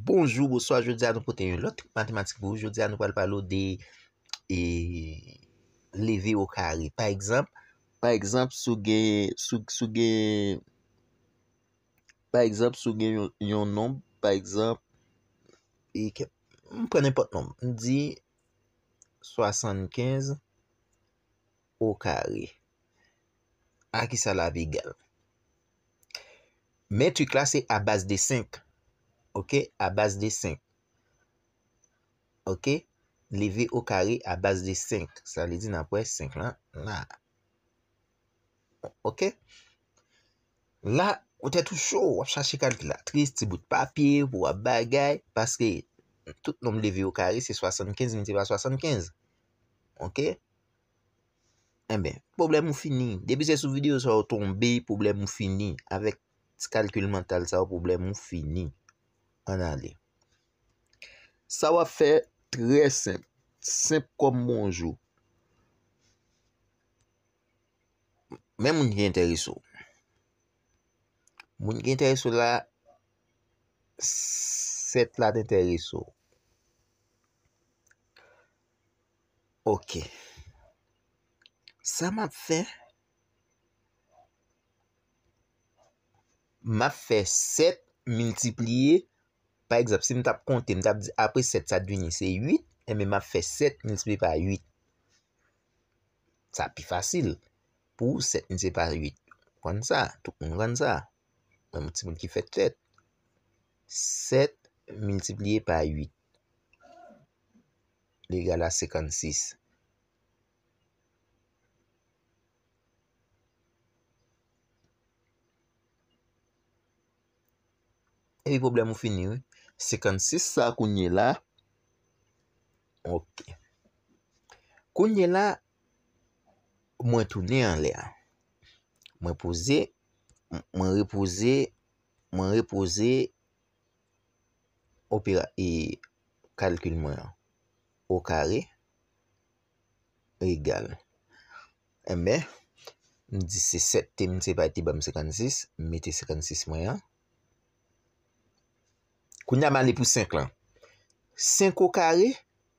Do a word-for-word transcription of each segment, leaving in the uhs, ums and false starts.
Bonjou, bonswa, jodi a nou pote yon lòt trik matematik pou ou. Jodi a nou pral pale w de e, leve o kare. Pa egzanp, pa egzanp, si w gen, si w, si w gen, pa egzanp, si w gen yon, yon nonb, pa egzanp, e, ke, m pran nenpòt nonb, m di swasannkenz o kare. A kisa l ap egal? Men trik la se a baz de senk. Oke, a baz de senk. Oke, leve o kare a baz de senk. Sa vle di n ap wè senk lan la. Oke. La, ou tèt ou cho, w ap chache kalkilatris, ti bout papye pou w ap bagay, paske tout nonb leve o kare se swasannkenz miltipliye pa swasannkenz. Oke? Enben, pwoblèm ou fini. Depi se sou videyo sa w tonbe, pwoblèm ou fini. Avèk ti kalkil mantal sa yo, pwoblèm ou fini. Ann ale. Sa w ap fè trè senp. Senp kòm bonjou. Men moun ki enterese w. Moun ki enterese w la, sèt la t enterese w. Oke. Sa m ap fè, m ap fè sèt miltipliye, pa egzanp, si m t ap konte, m t ap di apre sèt, sa t vini, se uit, enben, m ap fè sèt miltipliye pa uit. Sa pi fasil. Pou sèt miltipliye pa uit. Ou konn sa. Tout moun konn sa. Menm timoun ki fèt fèt. Sèt miltipliye pa uit li egal a senkannsis. Epi pwoblèm ou fini, wi. Senkannsis sa kounye la. Oke. Kounye la, mwen tounen anlè a. Mwen poze, m-, mwen repoze, mwen repoze opera-, e, kalkil mwen an. O kare egal. Enben, m di se sèt te miltipliye pa uit te ban m senkannsis, m mete senkannsis mwen an. Kounye a m ale pou senk lan. Senk o kare,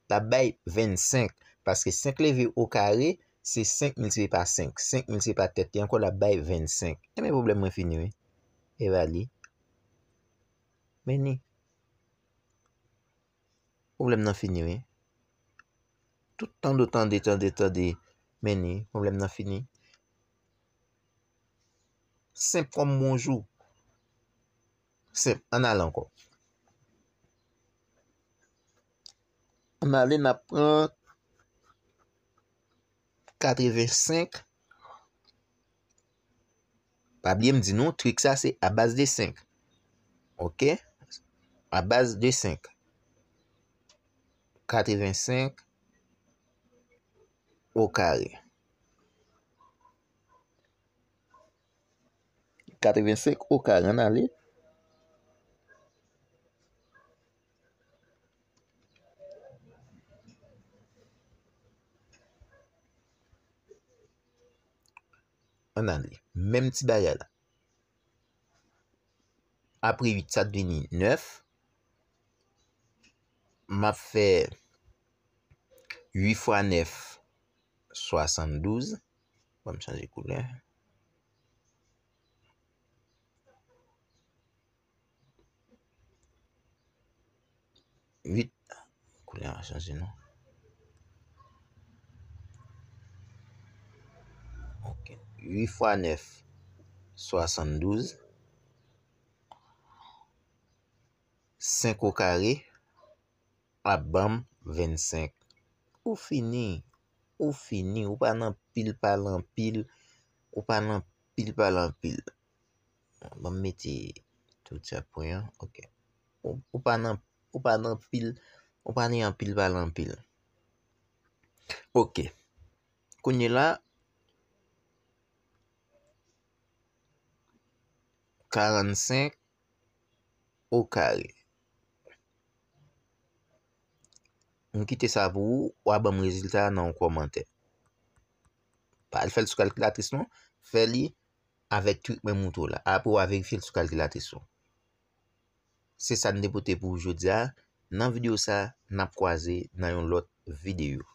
l ap bay vennsenk, paske senk leve o kare, se senk miltipliye pa senk. Senk miltipliye pa tèt li ankò, l ap bay vennsenk. Enben, pwoblèm mwen fini, wi. E va li. Men ni. Pwoblèm nan fini, wi. Tout tande, tande, tande, tande. Men ni, pwoblèm nan fini. Senp kòm bonjou. Senp, ann ale ankò. Ann ale, n ap pran katrevensenk. Pa bliye m di nou, trik sa se a baz de senk. Oke? A baz de senk. Katrevensenk o kare. Katrevensenk o kare, ann ale. Ann ale. Menm ti bagay la. Apre uit, sa t vini nèf. M ap fè uit fwa nèf, swasanndouz. Ban m chanje koulè. Uit. Koulè a chanje non. Ok. Uit fwa nèf, swasanndouz. Senk o kare ap ban m vennsenk. Ou fini. Ou fini. Ou pa nan pil pale anpil. Ou pa nan pil pale anpil. Ban m mete tout sa pwen an. Ok. Ou, ou pa nan, ou pa nan pil, ou pa nan anpil pale anpil. Ok. Kounye la, karannsenk o kare. M kite sa pou ou, w a ban m rezilta a nan yon kòmantè. Pa al fè l sou kalkilatris non, fè li avèk trik mwen montre w la. Apre w a verifye l sou kalkilatris ou. Se sa n te pote pou ou jodi a. Nan videyo sa, n ap kwaze nan yon lòt videyo.